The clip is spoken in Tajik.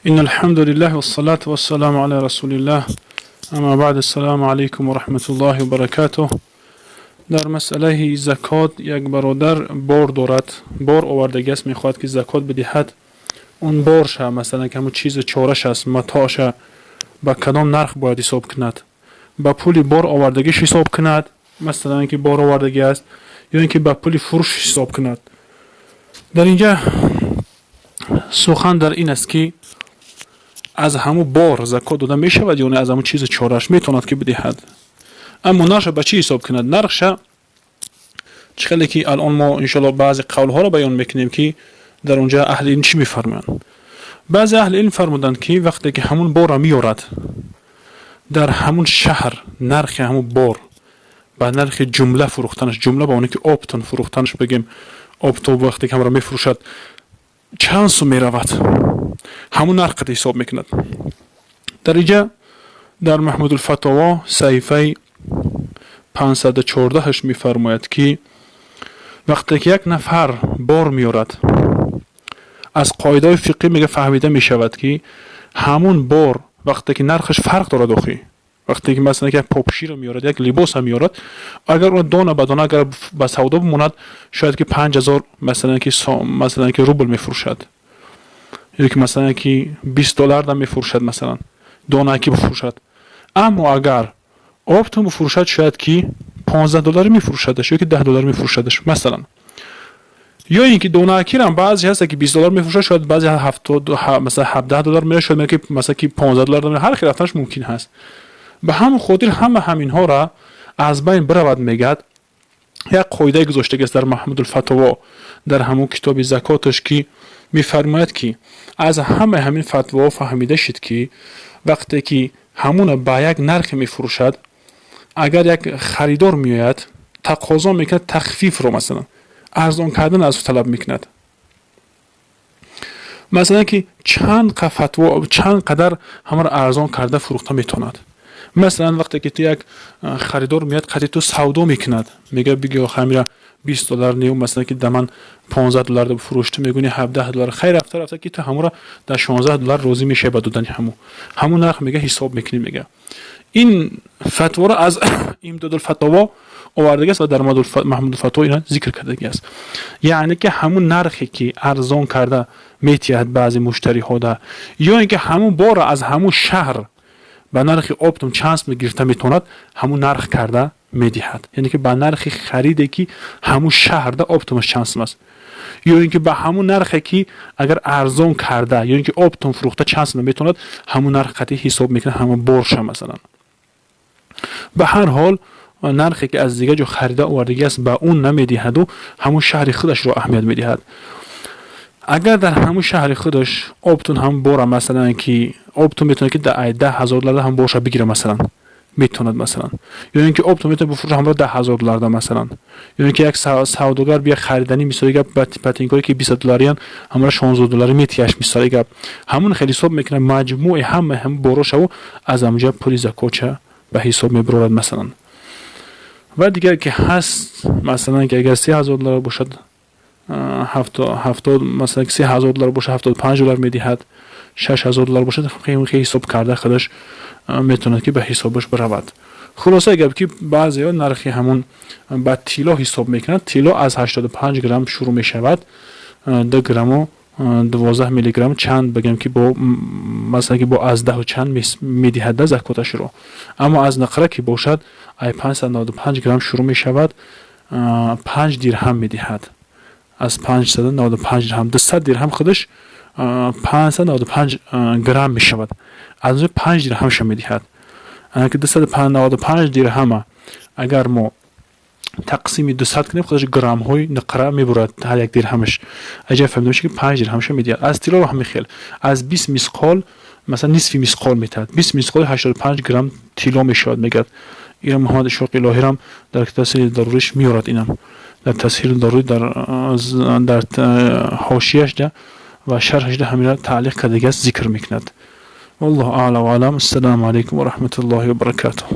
إن الحمد لله والصلاة والسلام على رسول الله اما بعد السلام علیکم و رحمت الله و برکاته. در مسئله زکات یک برادر بار دارد، بار آوردگی است، میخواهد که زکات بدهد. اون بارش مثلا که همون چیز چارش است، متاعش به کدام نرخ باید حساب کند؟ به پول بار آوردگیش حساب کند، مثلا که بار آوردگی است، یا اینکه به پول فروش حساب کند؟ در اینجا سخن در این است که аз ҳамун бор закот дода мешавад ё не, аз ҳамун чизи чораш метавонад ки бидиҳад, аммо нархша ба чӣ ҳисоб кунад? Нархша чӣ хеле ки алон мо иншоалло баъзе қавлҳоро баён мекунем, ки дар онҷа аҳли илм чӣ мефармоянд. Баъзе аҳли илм фармуданд, ки вақте ки ҳамун борро меёрад, дар ҳамун шаҳр нархи ҳамун бор ба нархи ҷумла фурӯхтанаш, ҷумла ба оне ки оптом фурӯхтанаш бигем, оптом вақте ки ҳамро мефурӯшад, чанд сум меравад, ҳамун нарх қад ҳисоб мекунад. Дар инҷа дар Маҳмудулфатово саҳифаи 514 мефармояд, ки вақте ки як нафар бор меёрад, аз қоидаҳои фиқҳӣ мега фаҳмида мешавад, ки ҳамун бор вақте ки нархаш фарқ дорад, охи вақте ки масалан як попширо меёрад, як либоса меёрад, агар он дона ба дона агар ба савдо бимонад, шояд ки 5000 масалан ки рубл мефурӯшад ё ки масалан ки 20 доллар да мефурӯшад, масалан донаки бифурӯшад. Аммо агар оптом бифурӯшад, шояд ки 15 доллари мефурӯшадаш ё ки 10 доллар мефурӯшадаш масалан. Ё ин ки донаакирам баъзе ҳаста, ки 20 доллар мефурӯшад, шояд баъзе 70, масалан 17 доллар меояд, шояд ки масалан ки 15 доллар, ҳар хел рафтанаш мумкин ҳаст. Ба ҳамон хотир ҳама ҳаминҳоро аз байн биравад, мегӯяд, як қоидае гузоштагиаст дар Маҳмудулфатово, дар ҳамон китоби закоташ, ки мефармояд, ки аз ҳамаи ҳамин фатвоҳо фаҳмида шуд, ки вақте ки ҳамуна ба як нархе мефурӯшад, агар як харидор меояд, тақозо мекунад тахфифро, масалан арзон кардан аз ӯ талаб мекунад, масалан ки чанд фатво, чанд қадар ҳамаро арзон карда фурӯхта метавонад. Масалан, вақте ки ту як харидор меояд, қати ту савдо мекунад, мегӯяд: «Бигӯ, ҳамира 20 доллар неу, масалан ки да ман 15 доллар фурӯш». Ту мегӯни 17 доллар. Хайр, рафта рафта ки ту ҳамуро дар 16 доллар розӣ мешавӣ ба додани ҳамун нарх, мега, ҳисоб мекунӣ. Мега, ин фатворо аз Имдодулфатово овардагиаст ва дар Маҳмудулфатво ина зикр кардагиаст. Яъне ки ҳамун нархе ки арзон карда метиҳад баъзе муштариҳода, ё ин ки ҳамун борро аз ҳамун шаҳр ба нархи оптом чанд сум гирифта метавонад, ҳамун нарх карда медиҳад. Яъне ки ба нархи хариде ки ҳамун шаҳрда оптомаш чанд сум аст, ё ин ки ба ҳамун нархе ки агар арзон карда ё ин ки оптом фурӯхта чанд сум метавонад, ҳамун нарх қатъи ҳисоб мекунад ҳамун борша масалан. Ба ҳар ҳол, нархе ки аз дигар ҷо харида овардагӣ аст, ба он намедиҳаду ҳамун шаҳри худашро аҳамият медиҳад. Агар дар ҳамун шаҳри худаш оптом ҳам бора, масалан ки оптом метавонад ки 10 000 доллар ҳам борша бигира, масалан метавонад, масалан, ё ин ки оптом метавонад бифурӯша ҳамро 10 000 долларда, масалан, ё ин ки як савдогар бия хариданӣ, мисоли гап, ботинкое ки 20 доллариян, ҳамро 16 доллари метиҳаш, мисоли гап, ҳамун хел ҳисоб мекунад маҷмӯи ҳама ҳам борошаву аз ҳамунҷа пули закотша ба ҳисоб мебарорад масалан. Ва дигар ки ҳаст, масалан ки агар 3000 доллар бошад, 70, масалан ки 3000 доллар бошад, 75 доллар медиҳад, 6000 доллар бошад, хеле ҳисоб карда худаш метавонад ки ба ҳисобаш биравад. Хулосаи гап, ки баъзеҳо нархи ҳамун ба тилло ҳисоб мекунанд. Тилло аз 85 грамм шурӯъ мешавад, 2 грамму 12 миллиграмм чанд бигем, ки бо масалан ки бо аз даҳу чанд медиҳада закоташро. Аммо аз нақра ки бошад, ай 595 грамм шурӯъ мешавад, 5 дирҳам медиҳад. Аз 595 дирҳам, 200 дирҳам худаш 595 грамм мешавад, аз он 5 дирҳамша медиҳад. Ки 295 дирҳама агар мо тақсими 200 кунем, худаш граммҳои нақра мебурад ҳар як дирҳамаш. Аҷа фаҳмида мешавад, ки 5 дирҳамша медиҳад. Аз тиллоро ҳамин хел, аз 20 мисқол, масалан нисфи мисқол метиҳад. 20 мисқоли 85 грамм тилло мешавад, мегӯяд. Ира Муҳаммад Ишоқи Илоҳирам дар Тасҳили Даруриш меорад, инам дар Тасҳили Дарурӣ дар ҳошияшда ва шарҳашда ҳамира таълиқ кардагиаст, зикр мекунад. Валлоҳу аълам ва алам. Ассалому алайкум ва раҳматуллоҳи ва баракатуҳ.